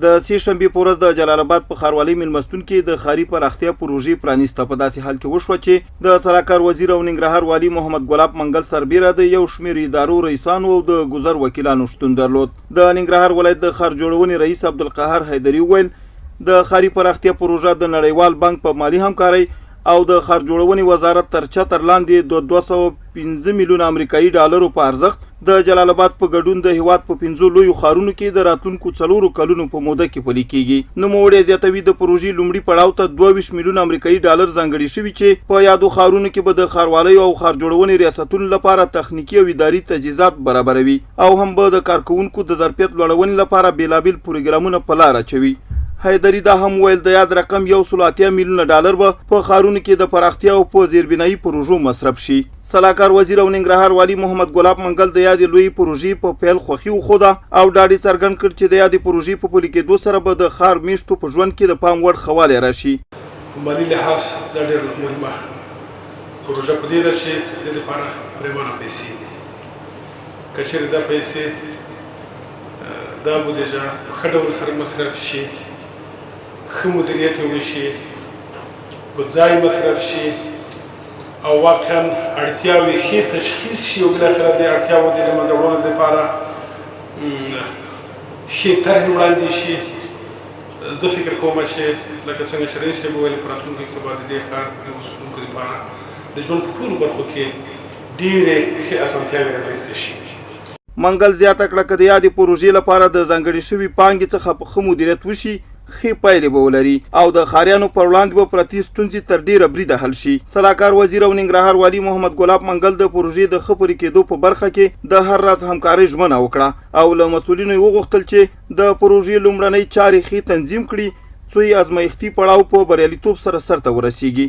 د سې شنبې په ورځ د جلال اباد په ښاروالۍ مېلمستون کې د ښاري پراختیا پروژې پرانیسته په داسې حال کې وشوه چې د سلاکار وزیر او ننګرهار والي محمد ګلاب منګل سربېره د یو شمېر ادارو رئیسانو او د ګذر وکیلانو شتون درلود. د ننګرهار ولایت د ښار جوړونې رئیس عبدالقهار حیدري وویل، د ښاري پراختیا پروژه د نړیوال بانک په مالي همکارۍ او د ښار جوړونې وزارت تر چتر لاندې د 205 میلیونه امریکایي ډالرو په ارزښت د جلال اباد په ګډون د هیواد په پنځو لویو ښارونو کې د راتلونکو څلورو کلونو په موده کې پلي کیږي. نوموړی زیاتوي، د پروژې لومړي پړاو ته 22 میلیونه امریکایي ډالر ځانګړي شوي چې په یادو ښارونو کې به د ښاروالیو او ښار جوړونې ریاستونو لپاره تخنیکي او اداري تجهیزات برابروي او هم به د کارکوونکو د ظرفیت لوړونې لپاره بېلابېل پروګرامونه په لار اچوي. حیدري دا هم وویل، د یاد رقم 180 میلیونه ډالر به په ښارونو کې د پراختیا او په زیربنایي پروژو مصرف شي. سلاکار وزیر او ننګرهار والي محمد ګلاب منګل د یادې لویې پروژې په پیل خوښي وښوده او ډاډ یې څرګند کړ چې د یادې پروژې په پلي کېدو سره به د ښار مېشتو په ژوند کې د پام وړ ښه والی راشي. په مالي لحاظ دا ډېره مهمه پروژه په دې ده چې د دې لپاره پرېمانه پیسې دي. که چېرې دا پیسې دا بودیجه په ښه ډول سره مصرف شي، ښه مدیریت یې وشي، په ځای مصرف شي او واقعا اړتیاوې ښې تشخیص شي او بالاخره د اړتیاوو د له منځه وړلو لپاره ښې طرحې وړاندې شي، زه فکر کوم چې لکه څنګه چې رئیس صاحب وویل، په راتلونکي کې به د دې ښار د اوسېدونکو لپاره د ژوند په ټولو برخو کې ډېرې ښې اسانتیاوې رامنځته شي. منګل زیاته کړه، که د یادې پروژې لپاره د ځانګړې شوې پانګې څخه په ښه مدیریت وشي، ښې پایلې به ولري او د ښاریانو پر وړاندې به پرتې ستونزې تر ډېره بریده حل شي. سلاکار وزیر او ننګرهار والي محمد ګلاب منګل د پروژې د ښه پلي کېدو په برخه کې د هر راز همکارۍ ژمنه وکړه او له مسؤلینو یې وغوښتل چې د پروژې لومړنۍ چارې ښې تنظیم کړي، څو یې ازمایښتي پړاو په بریالیتوب سره سرته ورسېږي.